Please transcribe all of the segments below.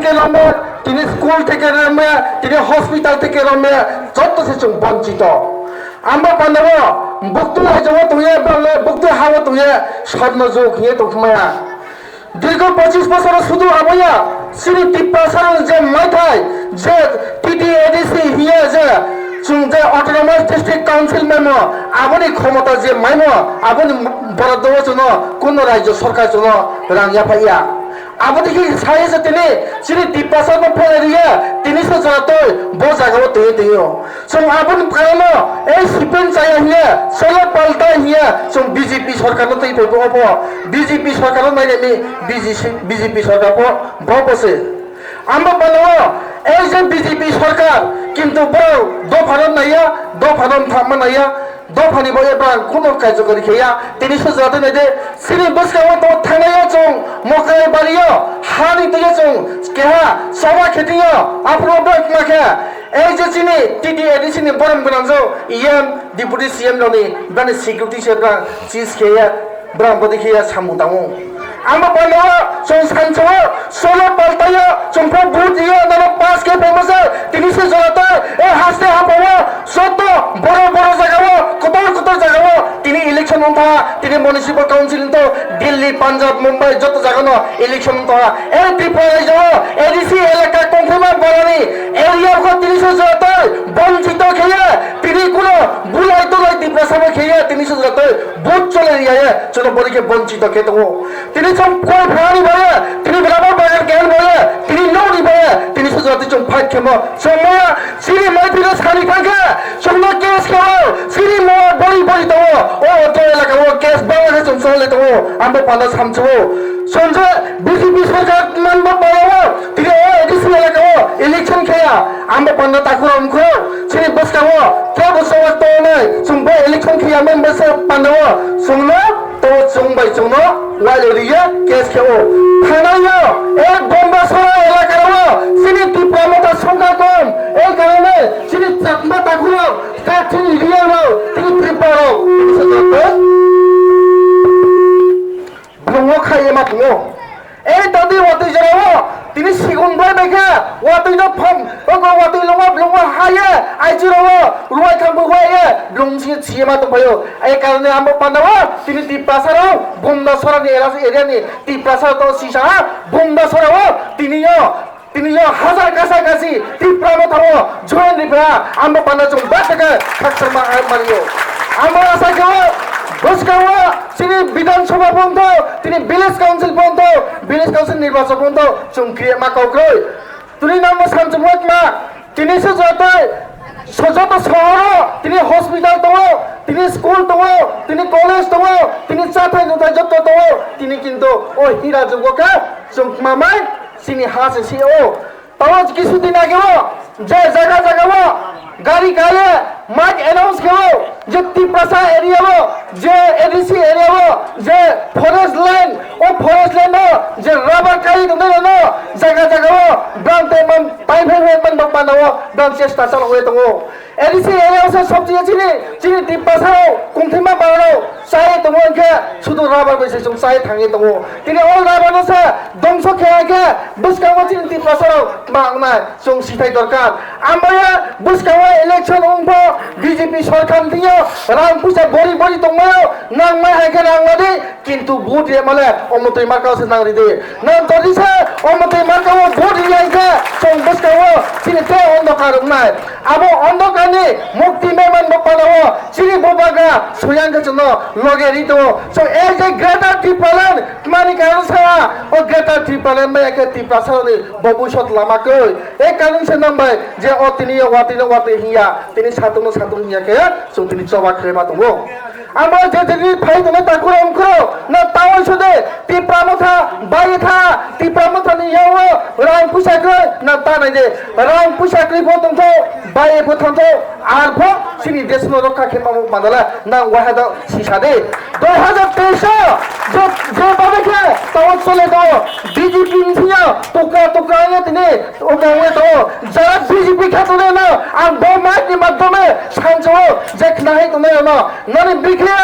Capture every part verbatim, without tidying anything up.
romya, tini school theke romya, tini hospital theke romya, joto se chwng bonchito. Amo pandao buktu rajao tongya, bangla buktu hao tongya, sotno jug hiye tongmaya. Dirgo pochis bosor sudu aboya, chini Tiprasa je maithai, je T T A D C hiye je, chwng je Autonomous District Council memo, aboni khomota je maimo, aboni borok dogo chwngno kuno rajyo sarkar chwngno rang yaphaiya. Abo digi sai se tini chini Tiprasa no phelai riya, tini se jora twi bo jaga o twi twi o. Chwng aboni karano ei sipin chaya hiya, solo palta hiya, chwng B J P sarkar no twi twi bo obo. B J P sarkar no nai ni B J P sarkar bo bo bo se. Amo bano ei je B J P sarkar kintu bo dopha no naiya, dopha no thangma naiya. Dophani bo ebrang kuno kaijokori kheya, tini sujwate naide, chini bwskango to thangnai o chwng Mokrai bario, hani twi o chwng keha choba khetingyo, aphuru bwkma khe, ei je chini T T A D C ni borom gwnangjo E M, Deputy C M rokni bani security se ebrang chis kheya, brang bodi kheya samung tango. Amo pandao chwng sanchao solo paltaio chwng pho vote rio nano pass khe phaimasa tini se jora tei e haste hapao joto boro boro jagao kotor kotor jagao tini election wngkha tini municipal council to Delhi, Punjab, Mumbai joto jagano election wngkha e Tripura rajyo A D C elaka tongthima boroni area kho tini se jora tei bonchito kheye tini kuno bulai tulai Tiprasa bo kheye tini se jora tei vote chole riya ye chwngno bori khe bonchito khe tongo. Tini chwng koi phani baye, tini rubber bagan kehan baye, tini nokni baye, tini sujati chwng fight khemo. Chwng maya, chini maipino sani thangkhe, chwngno case kheo, chini moa bori bori tongo. O, o to elaka o case bangla khe chwng chole tongo. Ambo panda samchwo. Chwngje B J P sarkar manbo payao, tini o A D C elaka o election khaya. Ambo panda takhura umkho, chini bwskango, kebo sawak tongnai, chwng bo election khaya manbo sa panda o. Chwngno to chwng bai chwngno waile riya case khe o. Thanaio, e Bomba Sora elaka o, chini Tipra Motha songkha kom, e karone chini Chakma takhurok, ta chini riya ro, chini Tripura ro. Bwlwngo khai ema tongo. E tadi watwi jorao, tini sigon bai bai khe, watwi no pham, ogo watwi longma bwlwngo haye, aichiro o, ruwai thangbo waye, bwlwng si chiyema tongphaio. E karone ambo pandao, tini Tiprasa rao, Bomba Sora ni area, area ni Tiprasa to sisa ha, Bomba Sora o, tini yo, tini yo hajar kasa kasi, Tipra Motha o, join ripha, ambo panda chwng bathaka, khakchangma ayok mario. Ambo asa khe o, bwskango, chini Bidhan Sabha pon to, tini Village Council pon to, Village Council nirbachon pon to, chwng khe ma kok kroi. Tini nangno samchwmwk ma, tini se joto, so joto sohoro, tini hospital tongo, tini school tongo, tini college tongo, tini chathai nuthai joto tongo, tini kintu o hira jugo khe chwng mamai chini ha se si o. Tamo kisu din age o, je jaga jaga o, gari kale, mic announce khe o, je Tiprasa area o, je A D C area o, je forest land, o forest land o, je rubber kai tongnai no, jaga jaga o, bram te man, pai phai phai man bok panda o, bram chesta chalo tongo. A D C area o se sobji chini, chini Tiprasa o, kungthima baro, Chai tongo hwnkhe sudu rubber bai se chwng chai thangwi tongo. Tini o rubber no se dongso khe hai khe bwskango chini Tiprasa rok ma wngnai chwng sithai dorkar. Amaya bwskango election wngpho B J P sorkar thwngyo rang puisa bori bori tongmaio nangmai hai khe nang madi kintu vote rema le omo twi marka se nang ridi. Nang todi se omo twi marka o vote riya hwnkhe chwng bwskango chini tei ondokar wngnai. Abo ondokani mukti maiman bo panao chini bubagra soyang khe chwngno loge ri tongo. So as a greater Tipraland tmani karon sa o greater Tipraland maya khe Tiprasarokni bobisot lama kwrwi. E karon se nang bai je o tini yo watwi no watwi hinya tini satung no satung hinya khe chwng tini choba khlai ma tongo. Amo je tini phai tongo takhurok wngkhorok na tawi sode Tipra Motha bai tha, Tipra Motha ni yago rang puisa kwrwi na ta nai de. Rang puisa kwrwi pho tongtho, bai pho thangtho, ar pho chini desh no rokha khe mamo mandala nang waha da sisa de. Dui hazar teis o je, je babe khe tao chole tao B J P ni thing yo tukra tukra wngya tini ukra wngya tao jara B J P khe tole no ang bo mic ni madhyome sanjao je khna hai tongnai no nani bikhe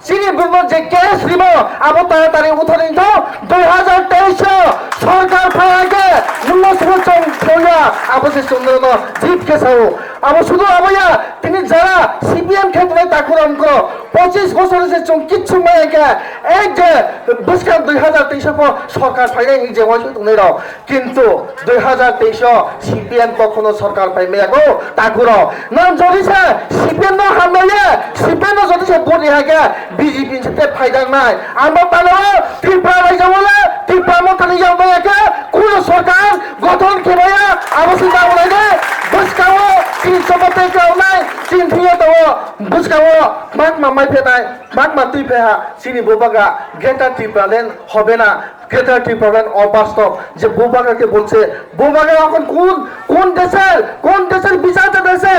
chini bumno je case rimo abo taratari uthani tho dui hazar teis o sorkar phai khe nungno subo chong khoya abo se chong no jit khe sao abo sudu abo ya tini jara C P M khe tongnai takhura wngkro. Pochis bosor se chwng kichu maya khe, ek je bwskang dui hazar teis o pho sorkar phainai hinwi je uansuk tongnai rok. Kintu dui hazar teis o C P M kokhono sorkar phai maya kho, takhuro. Nang jodi se C P M no hamlaiye, C P M no jodi se vote riha khe B J P se te phaijaknai. Amo pano Tripura rajyo wala, Tripura motha ni yag maya khe, kuno sorkar gothon khe maya, abo se ta ulai de, bwskango chini chomo tei khe unai, chini thwiya tongo. Bwskango bakma mai phenai, bakma twi pheha, chini bubagra Greater Tipraland hobe na, Greater Tipraland অবাস্তব, যে bubagra ke bolse, bubagra এখন কোন, কোন দেশের, কোন দেশের বিচার চলতেছে?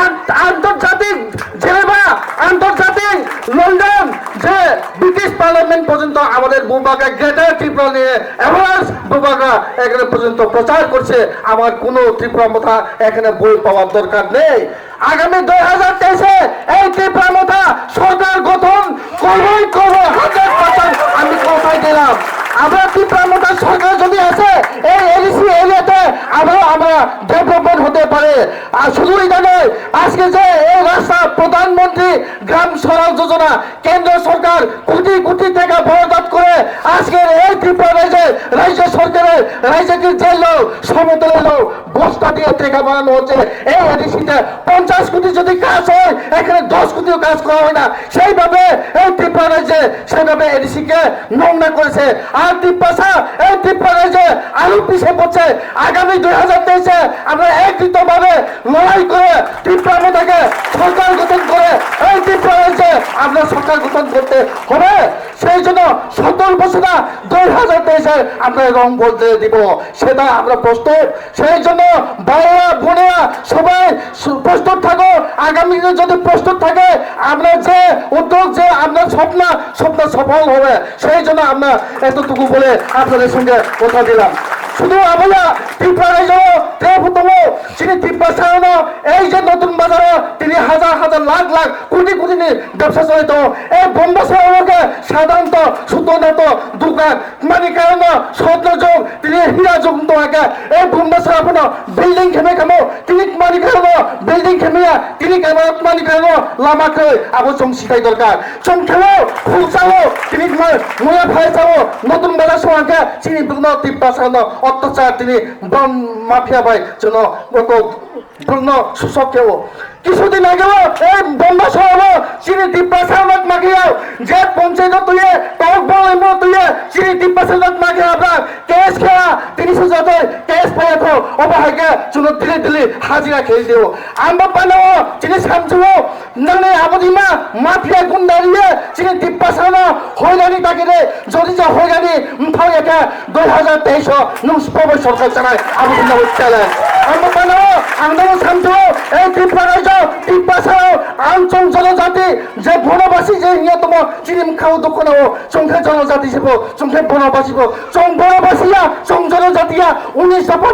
আন-, আন্তর্জাতিক জেনেভা, আন্তর্জাতিক লন্ডন, যে ব্রিটিশ পার্লামেন্ট পর্যন্ত আমাদের বুবাগা গ্রেটার ত্রিপুরা নিয়ে অ্যাভারেজ বুবাগা এখানে পর্যন্ত প্রচার করছে, আমার কোনো ত্রিপুরা মথা এখানে বই পাওয়ার দরকার নেই। আগামী দুই হাজার তেইশে এই ত্রিপুরা মথা সরকার গঠন করবই করবো, হান্ড্রেড পার্সেন্ট আমি কথা দিলাম। আমরা ত্রিপুরা মথা সরকার যদি আসে এই এডিসি এরিয়াতে আবারও আমরা ডেভেলপমেন্ট হতে পারে। আর শুধু এটা নয়, আজকে যে এই রাস্তা প্রধানমন্ত্রী গ্রাম সড়ক যোজনা কেন্দ্র সরকার কোটি কোটি টাকা বরাদ্দ করে আজকের এই ত্রিপুরা রাজ্যে রাজ্য সরকারের রাজ্যকে যে লোক সমতলে লোক বস্তা দিয়ে টেকা বানানো হচ্ছে। এই এডিসিতে পঞ্চাশ কোটি যদি কাজ হয়, এখানে দশ কোটিও কাজ করা হয় না। সেইভাবে এই ত্রিপুরা রাজ্যে সেইভাবে এডিসিকে নোংরা করেছে। আর তিপ্পাসা এই ত্রিপুরা রাজ্যে আরো পিছিয়ে পড়ছে। আগামী দুই হাজার তেইশে আমরা একত্রিতভাবে লড়াই করে ত্রিপুরা মথাকে সরকার গঠন করে এই ত্রিপুরা রাজ্যে আমরা সরকার গঠন করতে হবে। সেই জন্য সত্তর বছর দুই হাজার তেইশে আমরা রং বদলে দিব, সেটা আমরা প্রস্তুত। সেই জন্য ভাইয়েরা, বোনেরা, সবাই সু-, প্রস্তুত থাকো। আগামী দিনে যদি প্রস্তুত থাকে, আমরা যে উদ্যোগ, যে আপনার স্বপ্ন, স্বপ্ন সফল হবে। সেই জন্য আমরা এতটুকু বলে আপনাদের সঙ্গে কথা দিলাম। শুধু আমরা ত্রিপুরা রাজ্য, ত্রিপুরা, তিনি ত্রিপুরা সারা এই যে নতুন বাজারে তিনি হাজার হাজার লাখ লাখ কোটি কোটি নি ব্যবসা চলিত। এই বোম্বাসা সাধারণত সুতোনাত দোকান মানি কারণ স্বর্ণ যোগ তিনি হীরা যোগ তো আগে এই বোম্বাসা আপনার বিল্ডিং খেমে খামো তিনি মানি কারণ বিল্ডিং খেমিয়া তিনি কারণ মানি কারণ লামা কে আবো চং সিটাই দরকার। চং খেলো ফুল চালো তিনি ময়া ভাই চালো নতুন বাজার সমাজে চিনি বুকনো তিপ্পা সানো অত্যাচার তিনি বন মাফিয়া ভাই চলো গত বুকনো সুসক কেও। কিছুদিন আগেও এই বোম্বা শহরও চিনি তিপ্পা সানো মাগিয়াও যে পঞ্চায়েত তুইয়ে তক বলে মো তুইয়ে চিনি তিপ্পা সানো মাগিয়া আমরা কেস খেয়া তিনি সুজাতে কেস পাইয়া থো অবাহাইকে চুনো দিলে দিলে হাজিরা খেয়ে দিও। আমরা পানাও চিনি সামজুও Nangni abodima mafia gunda riye chini Tiprasano hoilani takire jodi je hoilani mphang ekha dui hazar teis o nung spobo sorkar chanai abodima challenge. Ang bwkhano ang nono samjao ei Tripura rajyo Tiprasano ang chwng jonojati je bonobasi je hinya tomo chini mkhao dokhonao chwngkhe jonojati sibo chwngkhe bonobasi bo chwng bonobasi ya chwng jonojati ya unis dopha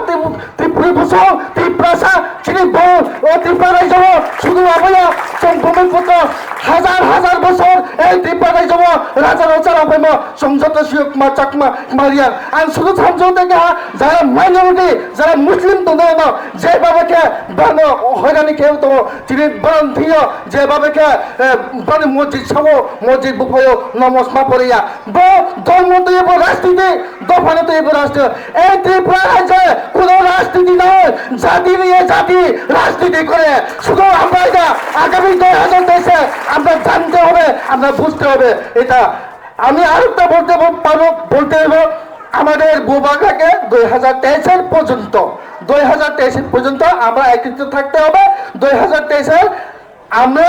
Tripuri bosong, Tiprasa, chini bo, o Tripura rajyo, sudu aboya, chwng Brahmaputra, hazar hazar bosor, ei Tripura rajyo, raja rocha rok bai mo, chwng joto siyok ma chakma, mariya. Ang sudu samjok de ha, jara minority, jara Muslim tong no, je baba khe, bano, hoirani khe to, chini bano thiyo, je baba khe, eh, bani mojit sawo, mojit bupayo, nomos ma poriya. Bo, dol mo to bo rajniti, Dophano tei bo rajniti, এই ত্রিপুরা রাজ্যে কোনো রাজনীতি নয়, জাতি নিয়ে জাতি রাজনীতি করে। শুধু আমরাই না, আগামী দুই হাজার তেইশে আমরা জানতে হবে, আমরা বুঝতে হবে এটা। আমি আরেকটা বলতে ব-, পারবো, বলতে হইব, আমাদের বুবাগাকে দুই হাজার তেইশের পর্যন্ত, দুই হাজার তেইশের পর্যন্ত আমরা একত্রিত থাকতে হবে। দুই হাজার তেইশের আমরা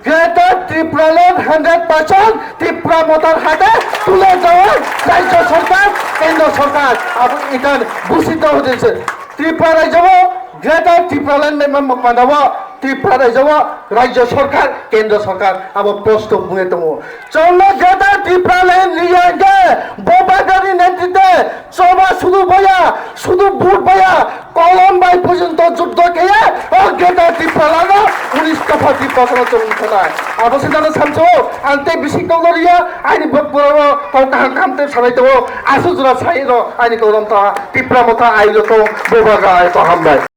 গ্রেটার ত্রিপুরাল্যান্ড হান্ড্রেড পার্সেন্ট ত্রিপুরা মতার হাতে তুলে দেওয়ার রাজ্য সরকার, কেন্দ্র সরকার এবং এটা ঘোষিত হয়েছে। ত্রিপুরা রাজ্য গ্রেটার ত্রিপুরাল্যান্ড মেম্বার মানব Tripura rajyo, rajyo sorkar, kendro sorkar abo posto bungwi tongo. Chwngno Greater Tipraland riyangkhe Bobagani netrite choba sudu baya, sudu bur baya, kolom bai porjonto juddo kheya o Greater Tipralandno unis dopha Tiprasano chwng thanai. Abo se jano samsao ang tei bising tongno riya, aini bokborok tong kaham kaham tei sanai tongo, aswk jora sai no aini kolom ta Tipra Motha ailo tong Bobaga aito hambai.